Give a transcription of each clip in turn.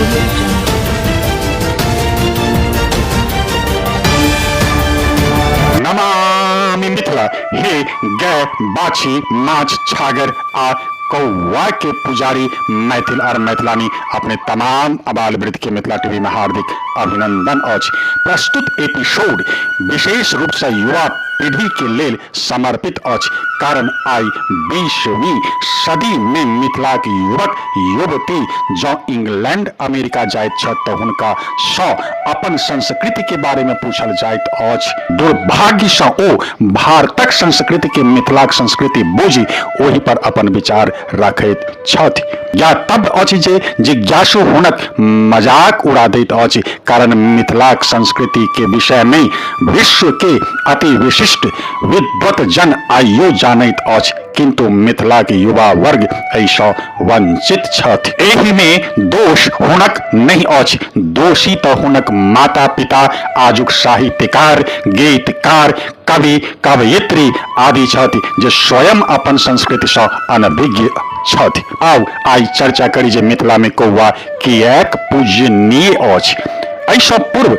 Audio Jungle. Namami Mithila. हे गाय, बाछी, माछ, छागर आ कौआ के पुजारी मैथिल और मैथिलानी, अपने तमाम अबाल वृद्ध के मिथिला टीवी में हार्दिक अभिनंदन अछि। प्रस्तुत एपिसोड विशेष रूप से युवा पीढ़ी के लेल समर्पित अछि, कारण आइ 20वीं सदी में मिथिलाक युवक युवती जँ इंग्लैंड अमेरिका जाइत छथि तऽ हुनका सँ अपन संस्कृति के बारे में पूछल जाइत अछि। दुर्भाग्य सँ ओ भारतक संस्कृति के मिथिलाक संस्कृति बुझि ओहि पर अपन विचार रखैत छथि। ज्ञातव्य अछि जे जिज्ञासु हुनक मजाक उड़ा दैत अछि, कारण मिथिलाक संस्कृति के विषय में विश्व के अति विशिष्ट विद्वत जन आइयो जानैत अछि, किंतु मिथिलाक युवा वर्ग एहिसँ वंचित छथि। एहि में दोष हुनक नहि अछि, दोषी तऽ हुनक माता पिता, आजुक साहित्यकार, गीतकार, कवि, कवयित्री आदि छथि जे स्वयं अपन संस्कृति सँ अनभिज्ञ छथि। आउ आइ चर्चा करी जे मिथिला में कौआ किएक पूजनीय अछि। एहिसँ पूर्व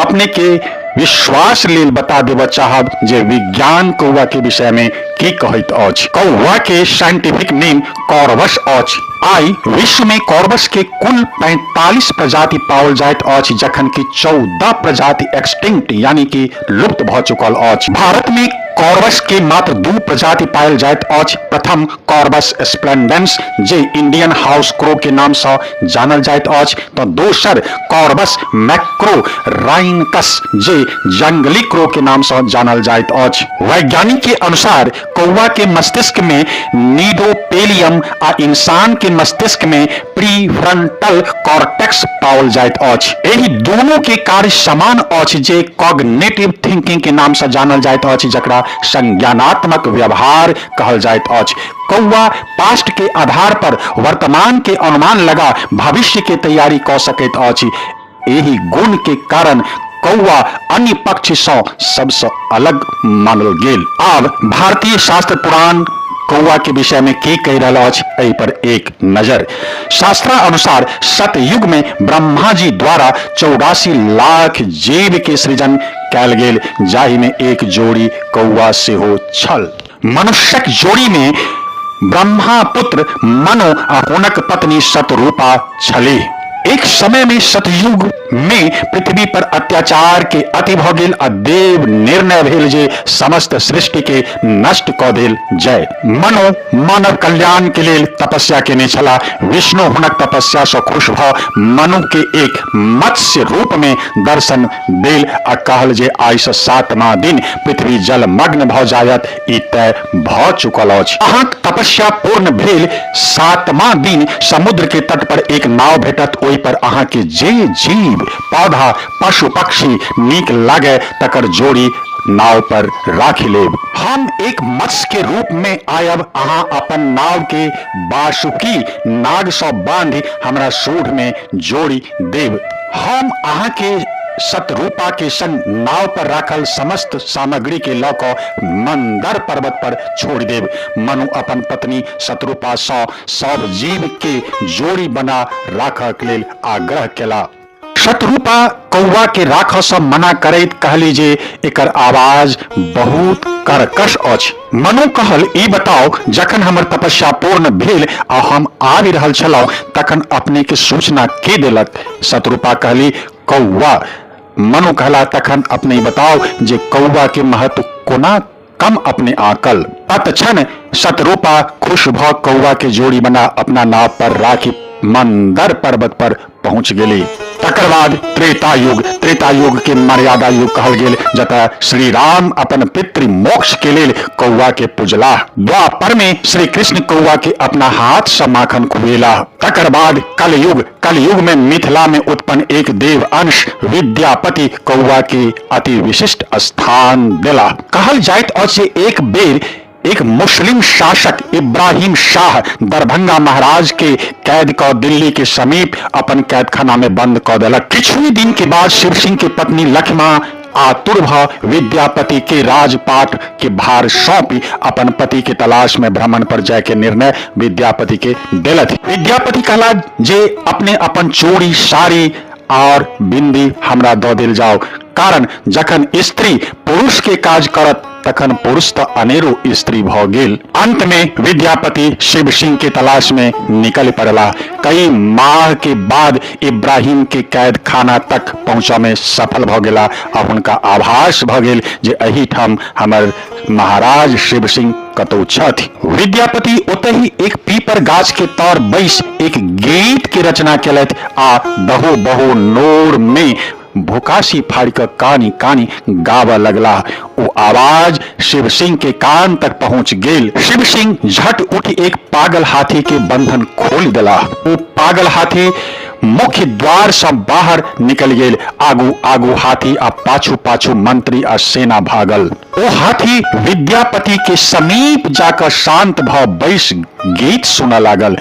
अपने के विश्वास लेल बता देबऽ चाहब जे विज्ञान कौआ के विषय में की कहैत अछि। कौआ के साइंटिफिक नेम कॉर्वस अछि। आइ विश्व में कॉर्वस के कुल 45 प्रजाति पाओल जाइत अछि, जखन कि 14 प्रजाति एक्सटिंक्ट यानी कि लुप्त भऽ चुकल अछि। भारत में कॉर्वस के मात्र 2 प्रजाति पायल जाइत अछि। प्रथम कॉर्वस स्प्लेंडेंस जे इंडियन हाउस क्रो के नाम सँ जानल जाइत अछि, तऽ दोसर कॉर्वस मैक्रो राइनकस जे जंगली क्रो के नाम सँ जानल जाइत अछि। वैज्ञानिक के अनुसार कौआ के मस्तिष्क में नीडोपेलियम आ इंसान के मस्तिष्क में प्रीफ्रंटल कॉर्टेक्स पाओल जाइत अछि। एहि दोनों के कार्य समान अछि जे कॉग्निटिव थिंकिंग के नाम सँ जानल जाइत अछि, जकरा संज्ञानात्मक व्यवहार कहल जाइत अछि। कौआ पास्ट के आधार पर वर्तमान के अनुमान लगा भविष्य के तैयारी कऽ सकैत अछि। एहि गुण के कारण कौआ अन्य पक्षी सँ सबसँ अलग मानल गेल। आब भारतीय शास्त्र पुराण कौआ के विषय में की कहि रहल अछि, एहि पर एक नजर। शास्त्र अनुसार सतयुग में ब्रह्मा जी द्वारा 84 लाख जीव के सृजन कयल गेल, जाहि में एक जोड़ी कौआ सेहो छल। मनुष्यक जोड़ी में ब्रह्मा पुत्र मनु आ हुनक पत्नी शतरूपा छलीह। एक समय में सतयुग में पृथ्वी पर अत्याचार के अति भ गेल आ देव निर्णय भेल जे समस्त सृष्टि के नष्ट क देल जाय। मनु मानव कल्याण के लेल तपस्या केने छलाह। विष्णु हुनक तपस्या सँ खुश भ मनु के एक मत्स्य रूप में दर्शन देल आ कहल जे आइ सँ 7वां दिन पृथ्वी जलमग्न भ जायत, ई तय भ चुकल अछि। अहाँक तपस्या पूर्ण भेल। 7वां दिन समुद्र के तट पर एक नाव भेटत, ओहि पर अहाँ के जे जीव, पौधा, पशु पक्षी नीक लागे तकर जोड़ी नाव पर राखि लेब। हम एक मत्स्य के रूप में आयब, अहाँ अपन नाव के बासुकी नाग सँ बांधि हमरा सूढ़ में जोड़ि देब। हम अहाँ के शतरूपा के संग नाव पर राखल समस्त सामग्री के लऽ कऽ मंदर पर्वत पर छोड़ि देब। मनु अपन पत्नी शतरूपा सँ सब जीव के जोड़ी बना राखक लेल आग्रह केला। शतरूपा कौआ के राखऽ सँ मना करैत कहली जे एकर आवाज बहुत कर्कश अछि। मनु कहल, ई बताउ, जखन हमर तपस्या पूर्ण भेल आ हम आबि रहल छलहुँ तखन अपने के सूचना के देलक? शतरूपा कहली, कौआ। मनु कहला, तखन अपने बताउ जे कौआ के महत्व कोना कम अपने आकल। तत्क्षण शतरूपा खुश भ कौआ के जोड़ी बना अपना नाव पर राखि मंदर पर्वत पर पहुंच गेली। तकर बाद त्रेता युग, त्रेता युग के मर्यादा युग कहल गेल, जतय श्री राम अपन पितृ मोक्ष के लेल कौआ के पूजलाह। द्वापर में श्री कृष्ण कौआ के अपना हाथ सँ माखन खुएलाह। तकर बाद कलयुग, कलयुग में मिथिला में उत्पन्न एक देव अंश विद्यापति कौआ के अति विशिष्ट स्थान देलाह। कहल जाइत अछि एक बेर एक मुस्लिम शासक इब्राहिम शाह दरभंगा महाराज के कैद क दिल्ली के समीप अपन कैदखाना में बंद क देलक। किछु दिन के बाद शिव सिंह के पत्नी लखिमा आतुर भ विद्यापति के राजपाट के भार सौंपी अपन पति के तलाश में भ्रमण पर जाय के निर्णय विद्यापति के देलथि। विद्यापति कहला जे अपने अपन चूड़ी, साड़ी और बिंदी हमरा दऽ देल जाओ, कारण जखन स्त्री पुरुष के काज करत तखन पुरुष तऽ अनेरो स्त्री भऽ गेल। अंत में विद्यापति शिव सिंह के तलाश में निकल पड़ला। कई माह के बाद इब्राहिम के कैद खाना तक पहुंचा में सफल भऽ गेला आ हुनका आभास भऽ गेल जे एहि ठाम हमर महाराज शिव सिंह कतौ छथि। विद्यापति ओतहि एक पीपर गाछ के तर बैस एक गीत के रचना केलथि आ दहो बहो नोर में भोकासी फाड़ि कऽ कानि कानि गाबऽ लगलाह। ओ आवाज शिव सिंह के कान तक पहुंच गेल। शिव सिंह झट उठि एक पागल हाथी के बंधन खोलि देलाह। ओ पागल हाथी मुख्य द्वार सँ बाहर निकलि गेल। आगू आगू हाथी आ पाछू पाछू मंत्री आ सेना भागल। ओ हाथी विद्यापति के समीप जाकऽ शांत भऽ बैस गीत सुनऽ लागल।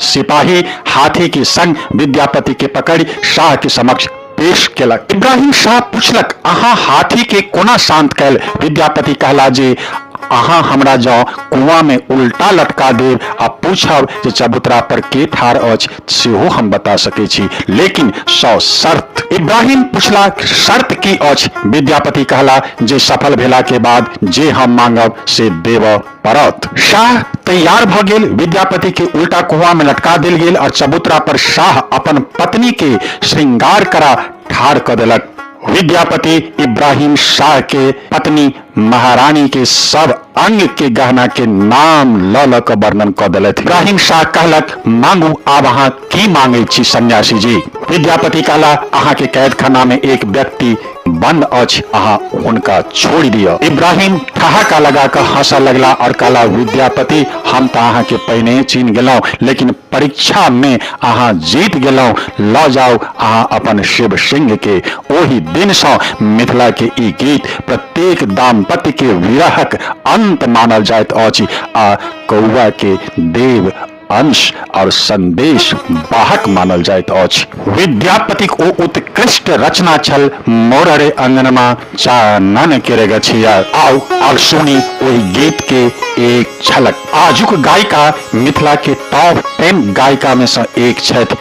सिपाही हाथी के संग विद्यापति के पकड़ि शाह के समक्ष पेश केलक। इब्राहिम शाह पूछलक, अहाँ हाथी के कोना शांत कयल? विद्यापति कहला जे अहाँ हमरा जँ कुआं में उल्टा लटका देब आ पूछब जे चबूतरा पर के ठाढ़ अछि सेहो हम बता सकै छी, लेकिन सौ शर्त। इब्राहिम पूछला, शर्त की अछि? विद्यापति कहला जे सफल भेला के बाद जे हम मांगब से देबऽ पड़त। शाह तैयार भऽ गेल। विद्यापति के उल्टा कुआं में लटका देल गेल और चबूतरा पर शाह अपन पत्नी के श्रृंगार करा ठाढ़ कऽ देलक। विद्यापति इब्राहिम शाह के पत्नी महारानी के सब अंग के गहना के नाम ल ल कऽ वर्णन कऽ देलथि। इब्राहिम शाह कहलक, मांगू, आब अहाँ की मांगै छी सन्यासी जी? विद्यापति कहला, अहाँ के कैदखाना में एक व्यक्ति बंद अछि, अहाँ हुनका छोड़ि दिअ। इब्राहिम ठहाका लगा कऽ हंसऽ लगला और कहला, विद्यापति, हम तऽ अहाँ के पहिने चिन्ह गेलहुँ, लेकिन परीक्षा में अहाँ जीत गेलहुँ। लऽ जाउ अहाँ अपन शिव सिंह के। ओहि दिन सँ मिथिला के ई गीत प्रत्येक दाम्पत्य के विरहक अंत मानल जाइत अछि आ कौआ के देव अंश और संदेश वाहक मानल जाइत अछि। विद्यापतिक ओ उत्कृष्ट रचना छल मोर रे अंगनमा चानन के गछिया। आउ आब सुनी ओहि गीत के एक झलक। आजुक गायिका मिथिला के टॉप 10 गायिका में सँ एक छथि।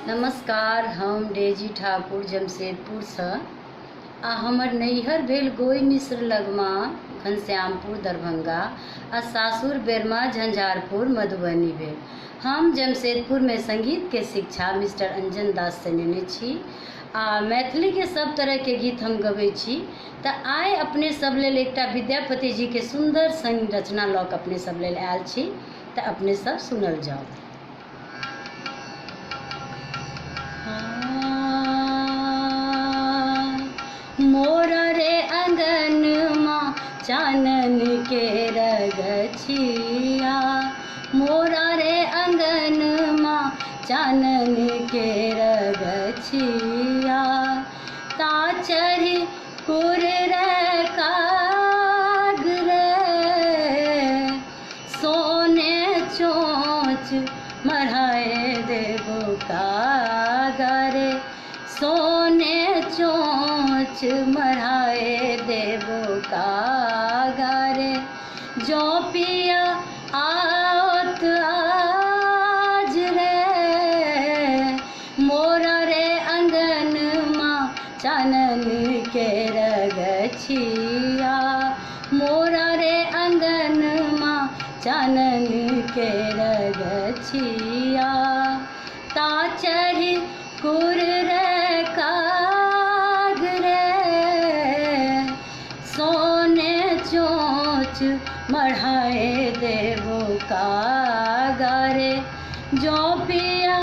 नमस्कार, हम डेजी ठाकुर जमशेदपुरसँ आ हमर नैहर भेल गोइ मिश्र लगमा घनश्यामपुर दरभंगा आ सासुर बेरमा झंझारपुर मधुबनी भेल। हम जमशेदपुरमे संगीतके शिक्षा मिस्टर अंजन दाससँ नेने छी आ मैथिलीके सब तरहके गीत हम गबै छी। तऽ आइ अपने सब लेल एकटा विद्यापति जीके सुन्दर सन रचना लऽ कऽ अपने सब लेल आयल छी, तऽ अपने सब सुनल जाउ। मोर रे अंगनमा चानन के रगछिया, मोर रे अंगनमा चानन के रगछिया, ता चढ़ी कुर रे काग रे, सोने चोंच मढ़ाए देबो कागरे, सोने चोंच मढ़ाए देबो कागरे, जो पिया आओत आज रे, मोरा रे अंगनमा चानन के रगछिया, मोरा रे अंगनमा चानन के रगछिया, ता चढ़ी कुर रे काग रे, सोने चोंच मढ़ाए देबो कागरे, जो पिया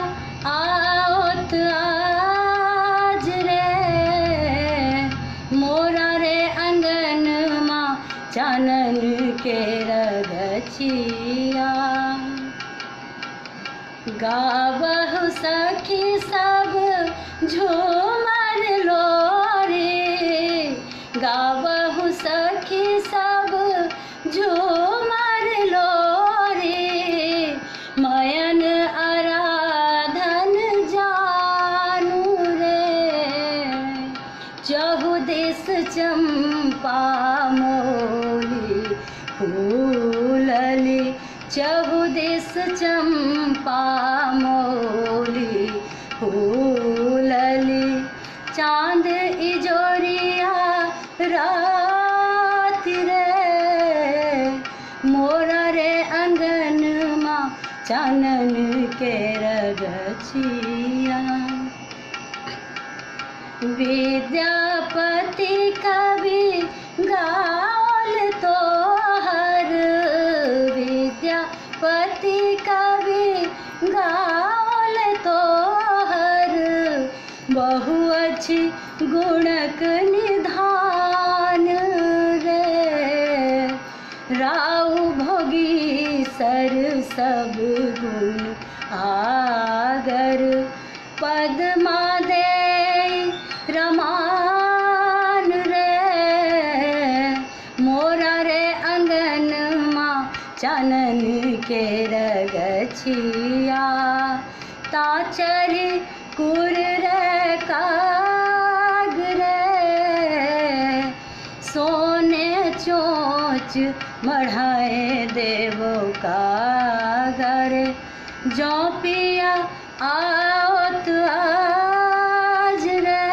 आओत आज रे, मोरा रे अंगनमा चानन के रगछिया। गाबहु सखी सब झूमर लोरी, गाबहु सखी सब झूमर लोरी, मयन आराधन जानू रे, चहु रगछिया। विद्यापति कवि गाओल तोहर, विद्यापति कवि गाओल तोहर, बहु अछि गुणक निधान रे। राउ भोगी सर सब गुण आगर, पद्मा दे रमान रे। मोरा रे अंगनमा चानन के रगछिया, ताचरी कुर रे काग रे। सोने चोच मढ़ाए देवो कागर, जौ पिया आओत आज रे।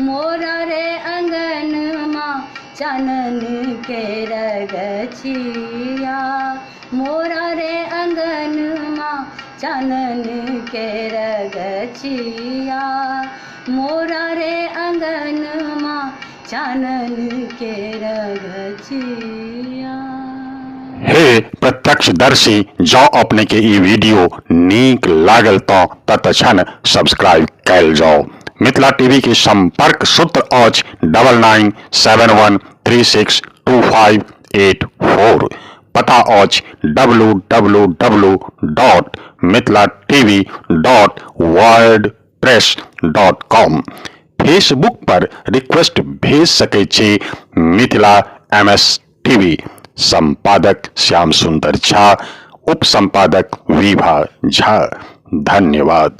मोरा रे अंगनमा चानन के रगछिया, मोरा रे अंगनमा चानन के रगछिया, मोरा रे अंगनमा चानन के रगछिया। हे प्रत्यक्षदर्शी, जँ अपने के ई वीडियो नीक लागल तऽ तत्क्षण सब्सक्राइब कयल जाउ। मिथिला टीवी के संपर्क सूत्र अछि 9971362584। पता अछि W W W dot Mithila TV dot word press dot com. Facebook पर रिक्वेस्ट भेज सकै छी मिथिला एम एस टीवी। संपादक श्याम सुंदर झा, उप संपादक विभा झा। धन्यवाद।